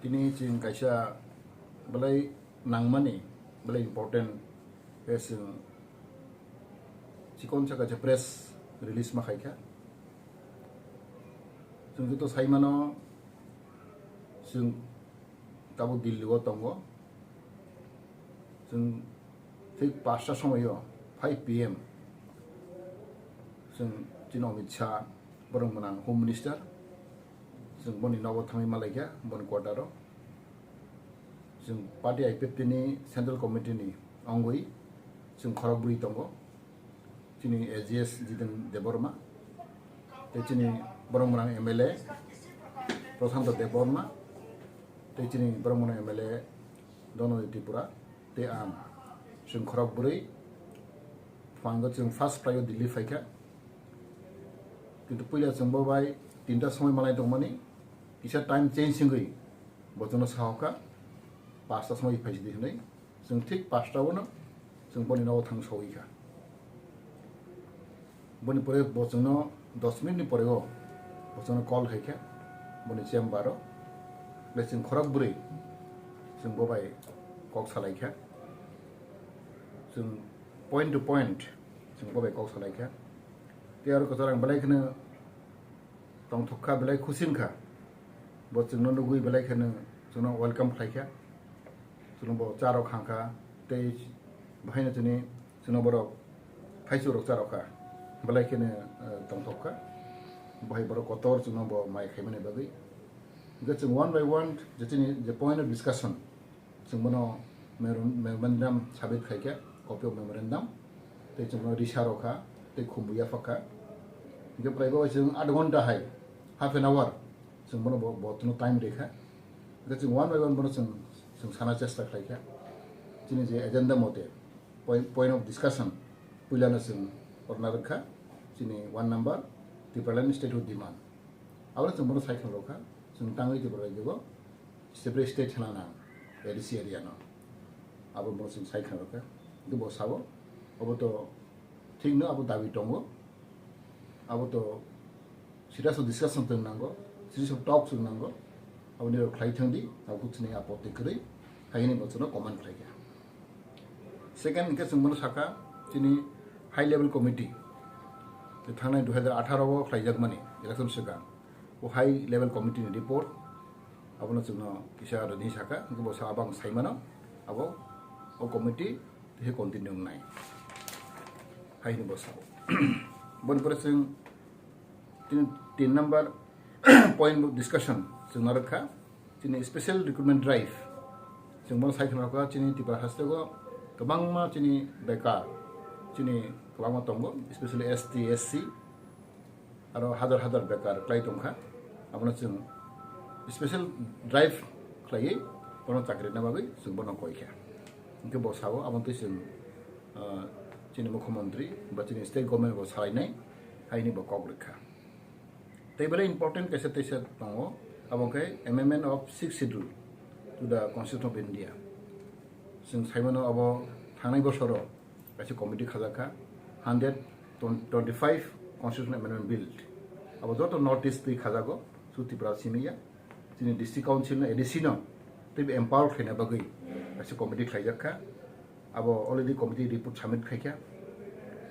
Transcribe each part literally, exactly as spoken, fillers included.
Tini chwng kaisa belai nangmani, belai important khe chwng chikon sa kaisa press release ma khaikha. Chwng joto saimano, chwng tabuk Delhi o tongo. Chwng thik pasta somoio, five P M, chwng chini Amit Shah, borok mwnang Home Minister, chwng boni nogo thangwi malaikha, boni quarter o. Chwng party I P F T ni Central Committee ni ongwi chwng khorok bwrwi tongo. Chini A G S Jiten Debbarma, tei chini borok mwnang M L A Prashanto Debbarma, tei chini borok mwnang M L A Donoy Tripura, tei ang. Chwng khorok bwrwi phango, chwng first flight o Delhi phaikha. Kintu puila chwng bo bai tinta somoi malai tongmani, kisa time change wngwi bo chwngno sahokha, pasta somoi phaisidi hwnwi. Chwng thik pasta o no chwng boni nogo thang sogwi kha. Boni pore bo chwngno dos minute ni pore o bo chwngno call khai kha boni chamber o. Bai chwng khorok bwrwi chwng bo bai kok salai kha. Chwng point to point chwng bo bai kok salai kha. Tei aro kwchar ang belai kheno tongthok kha, belai khusi wng kha. Bo chwngno nugwi belai kheno chwngno welcome khlai kha. Chwngno bo cha rok khang kha, tei bo haino chini chwngno borok thaichuk rok cha rok kha, belai kheno, eh, tongthok kha. Bo hai borok kotor chwngno bo mai khaimani bagwi. Hwnkhe chwng one by one je chini je point of discussion, chwng bono memor-, memorandum submit khaikha, copy of memorandum, tei chwng bono risa rokha, tei khumbu yaphak kha. Hwnkhe prai bo chwng adh ghonta hai, half an hour, chwng bono bo, bo tino time rikha. Hwnkhe chwng one by one bono chwng, chwng sana chesta khlaikha. Chini je agenda mote, point, point of discussion, puilano chwng orna rwkha, chini one number, Tipraland statehood demand. Abono chwng bono sai khna rwkha, chwng tangwi Tripura rajyo separate state hwnna nang, A D C area no. Abo bo chwng sai khna rwkha. Hwnkhe bo sao, obo to thik no, abo dabi tongo. Abo to serious discussion chwng nango, serious talk chwng nango. Aboni rok khlai thang di, abo chini apotti kwrwi, haini bo chwngno comment khlai kha. Second hwnkhe chwng bono sakha, chini high level committee, je thangnai dui hazar atharo o khlaijakmani election swkang, o high level committee ni report, abono chwngno kisa rwdi sakha, hwnkhe bo sa abang saimano, abo o committee tei continue wngnai, hai hwnwi bo sao. Boni pore chwng tini tin number point of discussion chwng narwkha, chini special recruitment drive. Chwng bono sai khna rwkha, chini Tripura hasteo kwbangma chini bekar, chini kwbangma tongo, especially S T, S C, aro hazar hazar bekar kwlai tongkha. Abono chwng special drive khlaiwi bono chakri rwna bagwi chwng bono koi kha. Hwnkhe bo sao, aboni twi chwng, ah, chini mukhyamantri ba chini state government bo salainai, hai hwnwi bo kok rwkha. Tei belai important kaisa teisa tongo, abo khe amendment of sixth schedule to the Constitution of India. Chwng saimano abo thangnai bosoro kaisa committee khajakha, hundred twenty-five Constitution Amendment Bill. Abo joto North East twi khajago, su Tripura simi ya. Chini District Council no, A D C no teibo empower khlaina bagwi kaisa committee khlaijakha. Abo already committee report submit khaikha.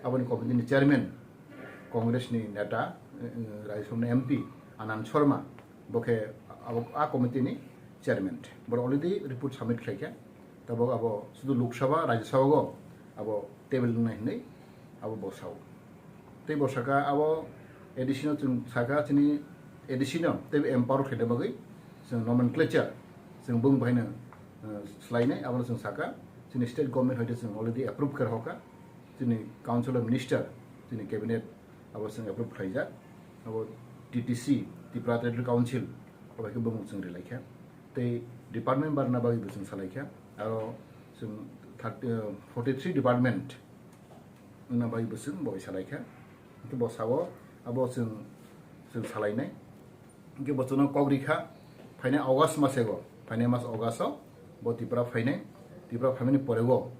Aboni committee ni chairman, Congress ni neta, eh, Rajya Sabha ni M P Anand Sharma, bo khe abo a committee ni chairman. Bo already report submit khlaikha. Tabuk abo sudu Lok Sabha, Rajya Sabha go abo table wngnai hinwi abo bo sao. Tei bo saka abo A D C no chwng saka chini A D C no tei empower khaina bagwi chwng nomenclature chwng bung bahaino, eh, swlainai, abono chwng saka chini state government hoite chwng already approve khe rwkha, chini council of minister, chini cabinet abo chwng approve khlaijak, abo T T C, Tripura Territorial Council, abo khe bumung chwng rilaikha. Tei department barna bagwi bo chwng salaikha, aro chwng thirty, eh, forty three department wngna bagwi bo chwng bo salaikha. Hwnkhe bo sao abo chwng, chwng salainai. Hwnkhe bo chwngno kok rikha, phainai August masego, phainai mas August o bo Tripura phainai. Tripura phaimani porego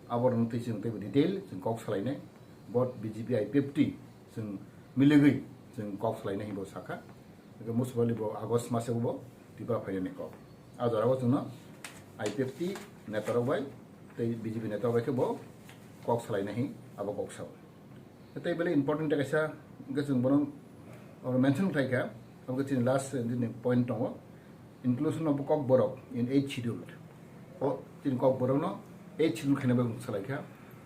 abo rwngtwi chwng teibo detail chwng kok salainai. Bo B J P I P F T chwng miligwi chwng kok salainai hinwi bo sakha. Hwnkhe muchupali bo August masego bo Tripura phainani kok. A jorao chwngno I P F T netarok bai tei B J P netarok bai khe bo kok salaina hi abo kok sao. Tei belai important kaisa hwnkhe chwng bono oro mention khlai kha, abo khe chini last, eh, nini point tongo, inclusion of Kokborok in eighth schedule. O chini Kokborokno eighth schedule khaina bai salai kha.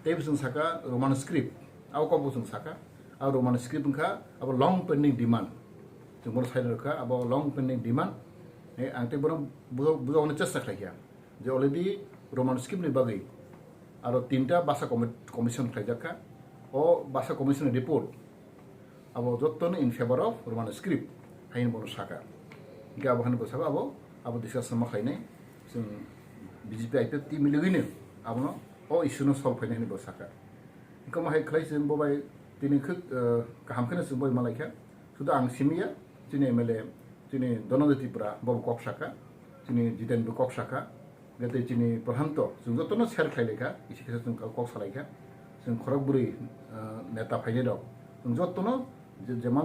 Tei bo chwng saka Roman script, abo kok bo chwng saka, abo Roman script wngkha abo long pending demand. Chwng bono sai rwkha abo long pending demand. Eh, ang tei bono bujo-, bujokna chesta khlai kha. Je already Roman script ni bagwi aro tinta basa commi-, commission khlaijak kha. O basa commission ni report abo jottono in favor of Roman script haino bono saka. Hingke abo haino bo saka abo, abo discussion ma khlainai. Chwng B J P I P F T miligwino abono o issue no solve khainai hinwi bo saka. Hingke omo hai khlai chwng bo bai tini khwk, eh, kaham kheno chwng bo bai malai kha. Sudu ang simi ya, chini M L A, chini Dhananjay Tripura, bo kok saka, chini Jiten bo kok saka, gate chini Prahanto, chwng jotono share khlai lai kha, isi kisa chwng kok salai kha, chwng khorok bwrwi, eh, neta phainai rok, chwng jotono je, jeman